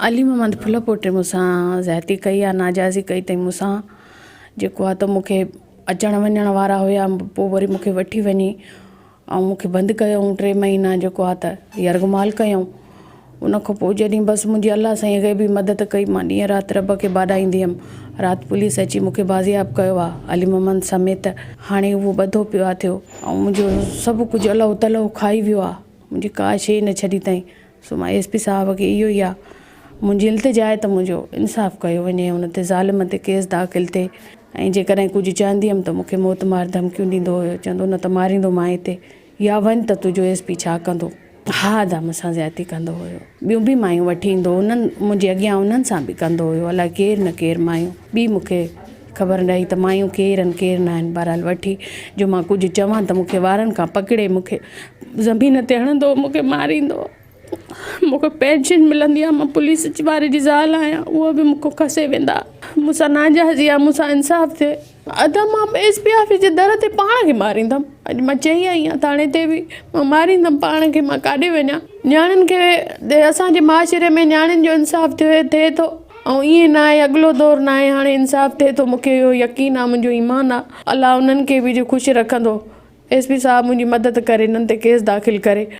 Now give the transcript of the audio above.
علي محمد ڦلپوٽي مون سان زيادتي ڪئي آهي ناجائزي ڪئي اٿئي مون سان جيڪو آهي ته مون کي اچڻ وڃڻ وارا هيا پوء وري مون کي وٺي وڃي ۽ مون کي بند ڪيائون ٽي مهينا جيڪو آهي ته يرغمال ڪيائون ان کان پوء جڏهن بس منهنجي الله سائين غيبي مدد ڪئي مان ڏينهن رات رب کي ٻاڏائيندي هيم رات پوليس اچي مون کي بازياب ڪيو آهي علي محمد سميت هاڻي اهو ٻڌو پيو آهي ٿيو ۽ منهنجو سڀ ڪجهه الهو تلهو کائي ويو آهي منهنجي ڪا شيء نه ڇڏي اٿائين سو مان ايس پي صاحب کي اهو ئي آ منهنجي التجا آهي ته منهنجو انصاف ڪيو وڃي ان تي ظالم تي ڪيس داخل ٿئي ۽ جيڪڏهن ڪجهه چوندي هيم ته مون کي موت مار ڌمڪيون ڏيندو هيو چوندو نه ته ماريندو مانء هتي يا وڃ ته تنهنجو ايس پي ڇا ڪندو. ها ادا مون سان زيادتي ڪندو هيو ٻيون به مايون وٺي ايندو هو انهن منهنجي اڳيان انهن سان به ڪندو هيو الائي ڪير نه ڪير مايون ٻي مون کي خبر نه رهي ته مايون ڪير آهن ڪير نه آهن بهرحال وٺي جو مان ڪجهه چوان ته مون کي وارن کان پڪڙي مون کي زمين تي هڻندو هو مون کي ماريندو هو مون کي پينشن ملندي آهي مان پوليس واري جي زال آهيان اهو به مون کان کسي ويندا مون سان ناجائزي آهي مون سان انصاف ٿئي ادا مان ايس پي آفيس جي در تي پاڻ کي ماريندم اڄ مان چئي آئي آهيان ٿاڻي تي به مان ماريندم پاڻ کي مان ڪاڏي وڃان نياڻين کي اسان جي معاشري ۾ نياڻين جو انصاف ٿئي ٿئي ٿو ۽ ائين نه آهي اڳلو دور نه آهي هاڻي انصاف ٿئي ٿو مون کي اهو يقين آهي منهنجو ايمان آهي الله انهن کي به جو خوش رکندو ايس پي صاحب منهنجي مدد ڪري انهن تي ڪيس داخل ڪري.